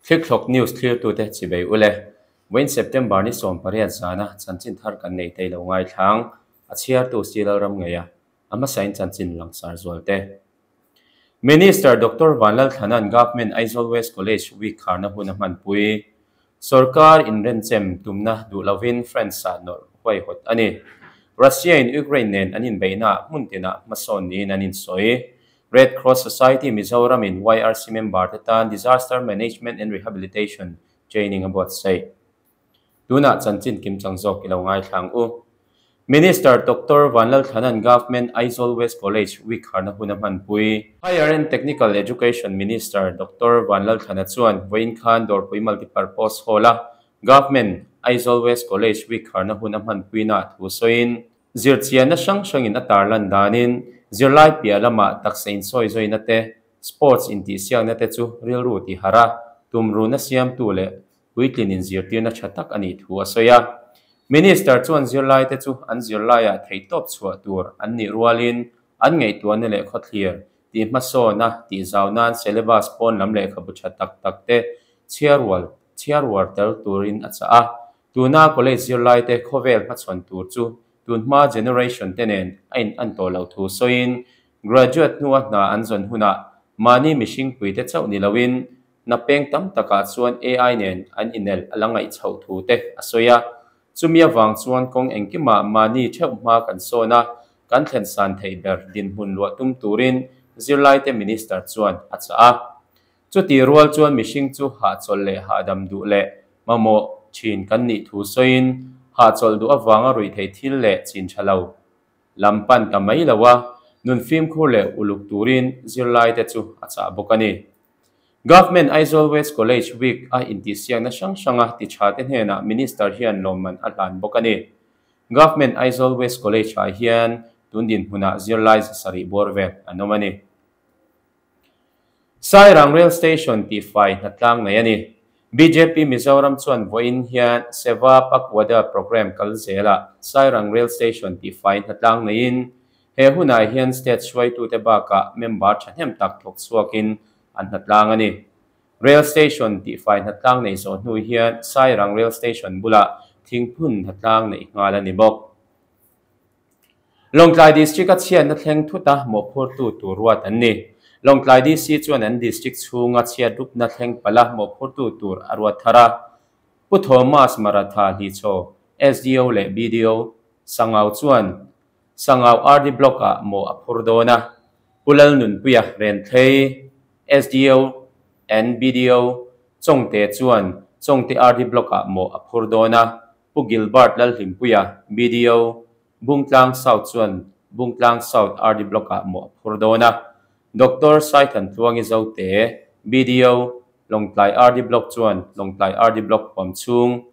Thlikthlawk News thlirtute chibei ule. Vawiin September ni 18 zana chanchin thar kan nei thei lo ngaithlang a chhiartu Silal ram ngeia a hmasain chanchin langsar zualte. Minister Doctor Vanlalthlana'n Government Aizawl West College week kharna hun a hmanpui. Sorkar inrenchem tumna duh lovin France-ah nawrh huaihawt a ni. Russia-in Ukraine nen an inbeihnaah hmun tinah hmasawn niin an insawi. Red Cross Society Mizoram-in YRC member-te tan Disaster Management and Rehabilitation training a buatsaih. Tunah chanchin kim chang zawk i lo ngaithla ang u. Minister Doctor Vanlalthlana'n Government Aizawl West College week kharna hun a hmanpui. Higher and Technical Education Minister Doctor Vanlalthlana chuan vawiin khan Dawrpui Multipurpose Hall-a Government Aizawl West College week kharna hun a hmanpuinaah thu sawiin, Zirchianna hrang hrangin a tarlan danin zirlai piah lamah taksa insawi zawina te, sports intihsiakna te chu rilru tihharh a, tumruhna siamtu leh puitlin inzirtirna tha tak a nih thu a sawi a. Minister chuan zirlaite chu an zirlaiah theihtawp chhuah tur an nih rualin an ngaihtuahna leh khawthlir tih hmasawna tih zau nan syllabus pawn lam lehkhabu tha tak tak te chhiarrual chhiarruar tel turin a chah a. Tuna college zirlaite khawvel hmachhawn tur chu tunhma generation te nen a in an tawh loh thu sawiin graduate hnua hna an zawn hunah mahni mihringpuite chauh ni loin Na peng tam takah chuan AI nen an inelh a la ngaih chhoh thu te a sawi a. Chumi avang chuan kawng engkimah mahni theuh hma kan sawn a, kan thlen san theih ber dinhmun luah tum turin zirlaite Minister chuan a chah a. Chutih rual chuan mihring chu hahchawlh leh hahdam duh leh mamawh thin kan nih thu sawiin hahchawlh duh avanga ruih theih thil leh chin tha lo lam pan ta mai lo a, nun fimkhur leh uluk turin zirlaite chu a chah bawk a ni. Government Aizawl West College Week a intihsiakna hrang hranga ti tha te hnenah Minister hian lawmman a hlan bawk a ni. Government Aizawl West College ah hian tun dinhmunah zirlai 700 bawr vel an awm a ni. Sairang Rail Station tihfai hnatlang nei a ni. Bjp Mizoram chuan vawiin hian Seva Pakwada Programme kal zelah Sairang Rail Station tihfai hnatlang neiin He hunah hian state hruaitute bakah member thahnem tak thawk chhuakin an hnatlang a ni. Rail station tihfai hnatlang neih zawh hnu hian Sairang Rail Station bulah thingphun hnatlang neih nghal a ni bawk. Lawngtlai District-a chhiatna thleng thuta mawhphurtu tur ruat an ni. Lawngtlai DC chuan an district chhunga chhiatrupna thleng palha mawhphurtu tur a ruat thar a. Pu Thomas Maratha Hlichaw, SDO leh BDO, Sangau chuan Sangau RD Block-ah maw a phur dawn a, Pu Lalnunpuia Renthlei, SDO and BDO, Chawngte chuan Chawngte RD Block-ah maw a phur dawn a, Pu Gilbert Lalhlimpuia, BDO, Bungtlang South chuan Bungtlang South RD Block-ah maw a phur dawn a, Doctor Saithantluangi Zote, BDO, Lawngtlai RD Block chuan Lawngtlai RD Block huam chhung,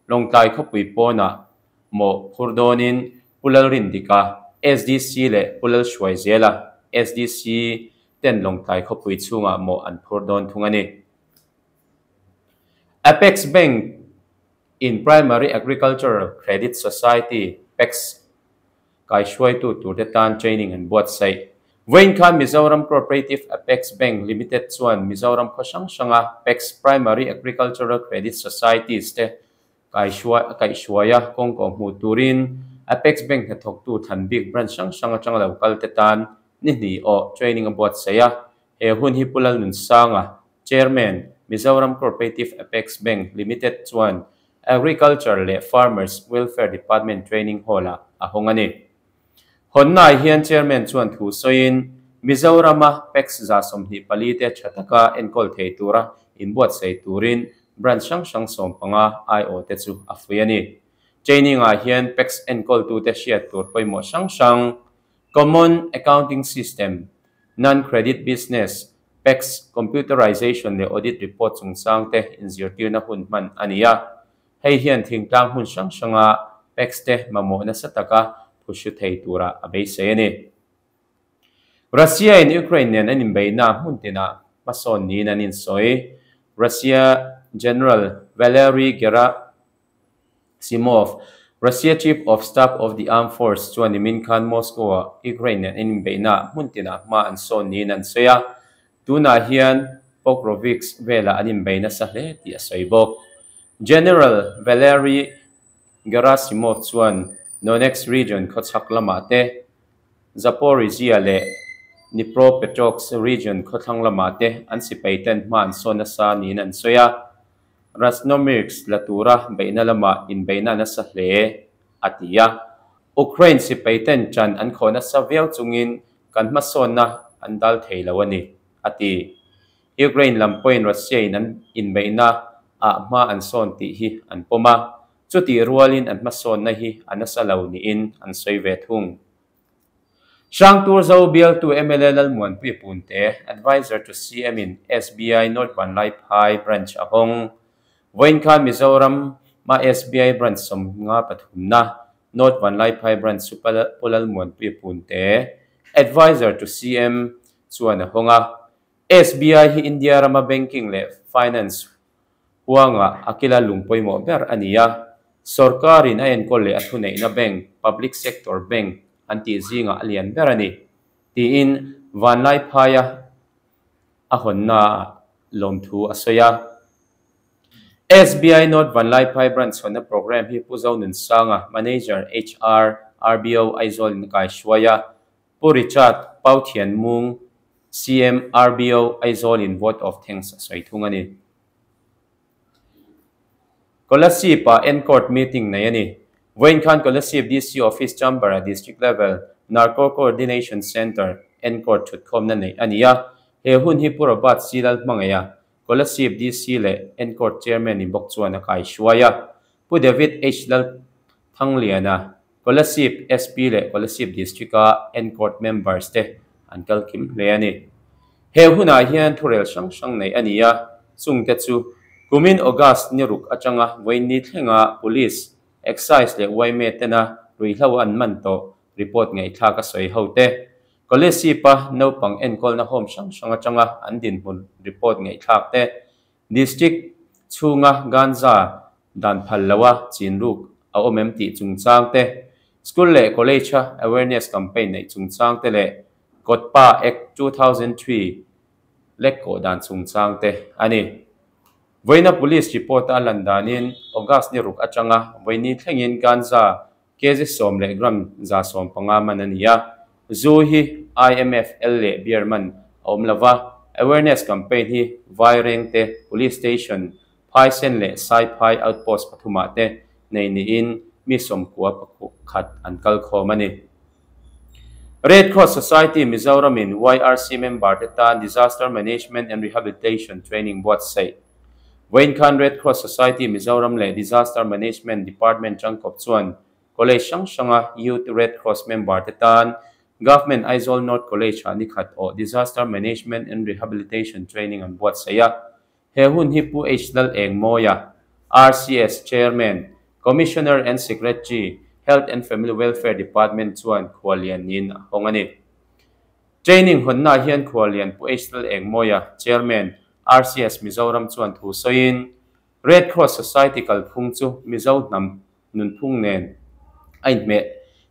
Lawngtlai khawpui pawnah mawh phur dawnin Pu Lalrindika, SDC leh Pu Lalhruaizela, SDC, ten Lawngtlai khawpui chhungah mawh an phur dawn thung a ni. Apex Bank in Primary Agricultural Credit Society, PACS, kaihruaitu turte tan training an buatsaih. Vawiin khan Mizoram Cooperative Apex Bank Limited chuan Mizoram khaw hrang hranga PACS Primary Agricultural Credit Societies te kaihhruaia kawngkaw hmuh turin Apex Bank hnathawktu thlan bik branch hrang hrang atanga lo kal te tan ni hnih awh training a buatsaih a. He hun hi Pu Lalnunsanga, Chairman, Mizoram Cooperative Apex Bank Limited chuan Agriculture leh Farmers Welfare Department Training Hall-ah a hawng a ni. Hawnnaah hian Chairman chuan thu sawiin, Mizorama PACS 24 te tha taka enkawl thei tura inbuatsaih turin branch hrang hrang 15 aiawh te chu a fuih a ni. Training-ah hian PACS enkawltute hriat tur pawimawh hrang hrang, Common Accounting System, Non-Credit Business, PACS, Computerization leh Audit Report chungchang te inzirtirna hun hman a ni a. Hei hian thingtlang hmun hrang hranga PACS te mamawh nasa taka phuhru thei tura a beisei a ni. Russia in Ukraine nen an inbeihna hmun tinah hmasawn niin an insawi. Russia General Valery Gerasimov, Russia Chief of Staff of the Armed Force chuan nimin khan Moscow-ah Ukraine nen an inbeihna hmun tinah hma an sawn niin an sawi a. Tunah hian. Pokrovsk velah an inbei nasa hle tih a sawi bawk. General Valery Gerasimov chuan Donetsk region khawchhak lamah te, Zaporizhzhia leh Dnipropetrovsk region khawthlang lamah te an sipai ten hma an sawn nasa niin an sawi a. Krasnomirsk la tura beihna lamah inbeihna a nasa hle, a ti a. Ukraine sipai ten ṭan an khawh nasa viau chungin kan hmasawnna an dal thei lo a ni, a ti. Ukraine lam pawhin Russia in an inbeihna ah hma an sawn tih hi an pawm a, chutih rualin an hmasawnna hi a nasa lo niin an sawi ve thung. Hrangturzo bialtu mla Lalmuanpuia Punte, Adviser to CM in SBI North Vanlaiphai Branch a hawng. Vawiin khan Mizoram a SBI Branch 53na North Vanlaiphai Branch chu Pu Lalmuanpuia Punte, Adviser to CM chuan a hawng a. SBI hi India rama banking leh finance huanga a kila lung pawimawh ber a ni a. Sorkarin a enkawl leh a thuneihna bank, public sector bank, an tih zingah a lian ber a ni, tiin Vanlaiphaia a hawnnaah lawmthu a sawi a. SBI North Vanlaiphai Branch hawnna programme hi Pu Zonunsanga, Manager, HR, RBO, Aizawl in a kaihruai a. Pu Richard Pauthianmung, CM, RBO, Aizawl in vote of thanks a sawi thung a ni. Kolasib-ah N-Court meeting nei a ni. Vawiin khan Kolasib DC Office Chamber-ah District Level Narco Coordination Centre N-Court thutkhawmna neih a ni a. He hun hi Pu Robert C. Lalhmangaia, Kolasib DC leh N-Court Chairman ni bawk chuan a kaihruai a. Pu David H. Lalthangliana, Kolasib SP leh Kolasib District-a N-Court members te an kal kim hle a ni. He hunah hian thurel hrang hrang neih a ni a, chungte chu kumin August ni ruk atanga vawiin thlenga Police, Excise leh yma tena ruihhlo an man tawh report ngaihthlak a sawi ho te, Kolasib-a naupang enkawlna home hrang hrang atanga an dinhmun report ngaihthlak te, District chhunga ganja dan phal loa chin ruk a awm em tih chungchang te, School leh College-a awareness campaign neih chungchang te leh Kawtpa Act 2003 lek kawh dan chungchang te a ni. Vawiina Police report-a a lan danin August ni ruk atanga vawiini thlengin ganja kg sawm leh gram 115 man a ni a, zu hi IMFL leh beer man a awm lo va, awareness campaign hi Vairengte Police Station, Phaisen leh Saiphai Outpost pathumah te nei niin mi sawmkua pakhat an kal khawm a ni. Red Cross Society Mizoramin YRC member te tan Disaster Management and Rehabilitation Training buatsaih. Vawiin khan Red Cross Society Mizoram leh Disaster Management Department tangkawp chuan College hrang hranga Youth Red Cross member te tan Government Aizawl North College ah nikhat awh Disaster Management and Rehabilitation Training an buatsaih a. He hun hi Pu H Lal Engmawia, RCS Chairman, Commissioner and Secretary, Health and Family Welfare Department chuan khuallian niin a hawng a ni. Training hawnnaah hian khuallian Pu H Lal Engmawia, Chairman, RCS Mizoram chuan thu sawiin, Red Cross Society kalphung chu Mizo hnam nunphung nen a inhmeh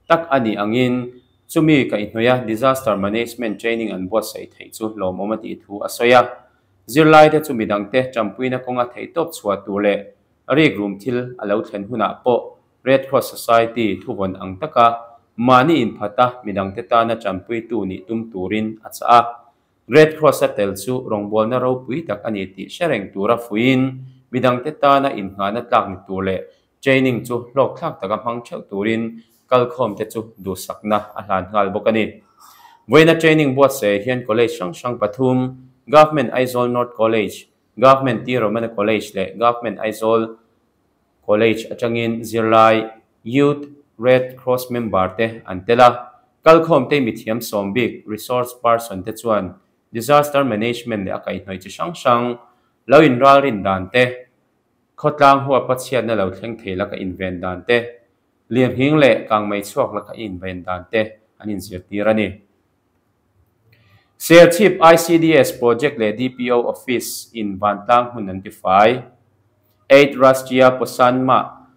tak a nih angin chumi kaihhnawih a Disaster Management Training an buatsaih theih chu lawmawm a tih thu a sawi a. Zirlaite chu midangte tanpuina kawnga theihtawp chhuah tur leh rikrum thil a lo thlen hunah pawh Red Cross Society thuvawn ang taka mahni inphata midangte tana tanpuitu nih tum turin a chah a. Red Cross-a tel chu rawngbawlna ropui tak a ni tih hre reng tura fuiin midangte tana innghahna tlak ni tur leh training chu hlawkthlak taka hmang theuh turin kalkhawmte chu duhsakna a hlan nghal bawk a ni. Vawiina training buatsaih hian college hrang hrang pathum, Government Aizawl North College, Government T Romana College leh Government Aizawl College atangin zirlai Youth Red Cross member te an tel a. Kalkhawmte mithiam sawm bik resource person te chuan disaster management leh a kaihhnawih chi hrang hrang lo inralrin dan te, khawtlang huapa chhiatna lo thleng thei laka inven dan te, lirnghing leh kangmei chhuak laka inven dan te an inzirtir a ni. Serchhip ICDS Project leh DPO Office in vantlang hmun an tifai. Eight Rashtriya Poshan Mah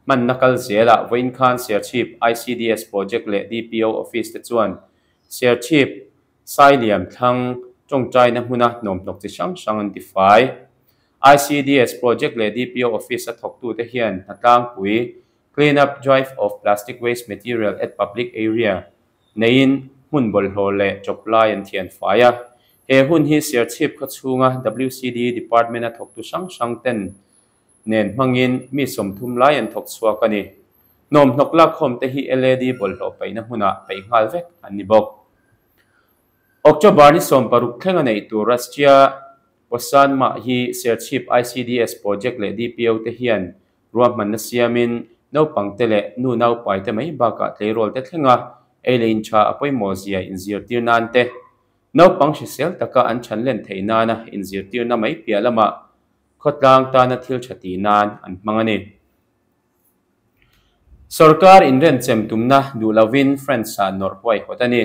hmanna kal zelah vawiin khan Serchhip ICDS Project leh DPO Office te chuan Serchhip Sailiam thlang Tawngtaina hmuna hnawmhnawk chi hrang hrang an tifai. ICDS project leh DPO office a thawktute hian hnatlangpui, Clean up drive of plastic waste material at public area, neiin hmun bawlhhlawh leh chawp lai an thian fai a. He hun hi Serchhip khawchhunga WCD department a thawktu hrang hrang ten nen hmangin mi 30 lai an thawk chhuak a ni. Hnawmhnawk lakkhawm te hi LAD bawlhhlawh paihna hmunah paih nghal vek an ni bawk. October ni 16 thleng a neih tur Rashtriya Poshan Mah hi Serchhip ICDS project leh DPO te hian ruahmanna siamin naupangte leh nu naupaite mai bakah tleirawl te thlenga ei leh in tha a pawimawh zia inzirtir nan te, naupang hrisel taka an thanlen theih nana inzirtirna mai piah lamah khawtlang tana thil tha tih nan an hmang a ni. Sorkar inrenchem tumna duh lovin France-ah nawrh huaihawt a ni.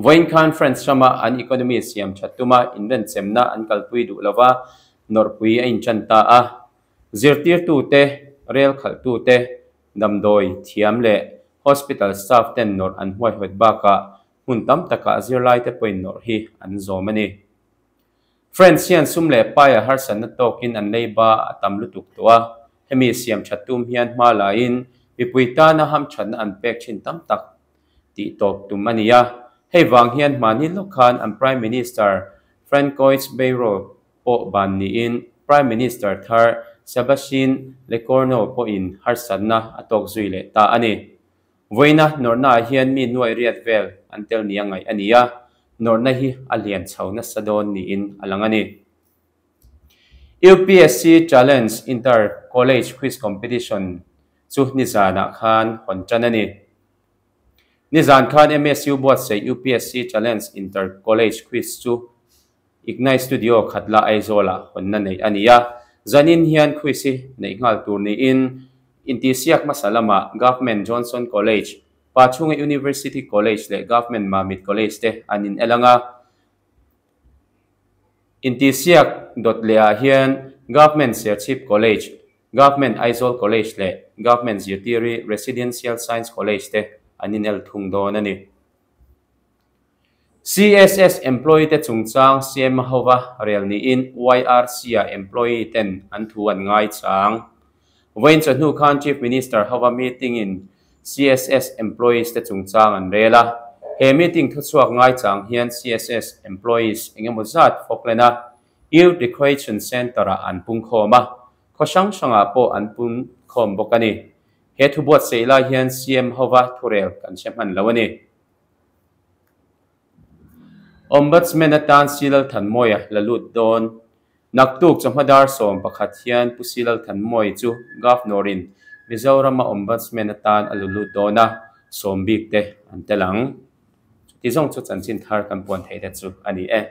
Vawiin khan France rama an economy siam that tuma inrenchemna an kalpui duh lova nawrhpui a intan ta a. Zirtirtute, rel khalhtute, damdawi thiam leh hospital staff ten nawrh an huaihawt bakah hmun tam takah zirlaite pawhin nawrh hi an zawm a ni. France hian sum leh paia harsatna tawkin an leiba a tam lutuk tawh a, hemi siam that tum hian hma laiin mipui tana hamthatna an pek thin tam tak tih tawp tum a ni a. Hei vang hian hmani lawk khan an Prime Minister Francois Bayrou pawh ban niin Prime Minister thar Sebastien Lecornu pawhin harsatna a tawk zui leh ta a ni. Vawiina nawrhnaah hian mi nuai riat vel an tel nia ngaih a ni a, nawrhna hi a lian chho nasa dawn niin a lang a ni. UPSC Challenge Inter College Quiz Competition chu nizanah khan hawn tan a ni. Nizan khan MSU buatsaih UPSC Challenge Inter College Quiz chu Ignite Studio Khatla Aizawlah hawnna neih a ni a, zanin hian quiz hi neih nghal tur niin Intihsiak hmasa lamah Government Johnson College, Pachhunga University College leh Government Mamit College te an inel ang a. Intihsiak dawt lehah hian Government Serchhip College, Government Aizawl College leh Government Zirtiri Residential Science College te an inel thung dawn a ni. CSS employee te chungchang CM hova rel niin YRC-a employee ten an thu an ngaichang. Vawiin chawhnu khan Chief Minister hova meeting-in CSS employees te chungchang an rel a. He meeting thuchhuak ngaichang hian CSS employees engemaw zat Falkland-a Youth Recreation Centre-ah an pungkhawm a, khaw hrang hrangah pawh an pungkhawm bawk a ni. He thu buatsaih lai hian CM hova thurel kan hre hman lo a ni. Ombudsman atan Si Lalthanmawia la lut dawn. Naktuk chawhma dar 11 hian Pu Si Lalthanmawia chu Governor-in Mizorama Ombudsman atan a lu lut dawn a, sawm bik te an tel ang. Chuti zawng chu chanchin thar kan puan theih te chu a ni e.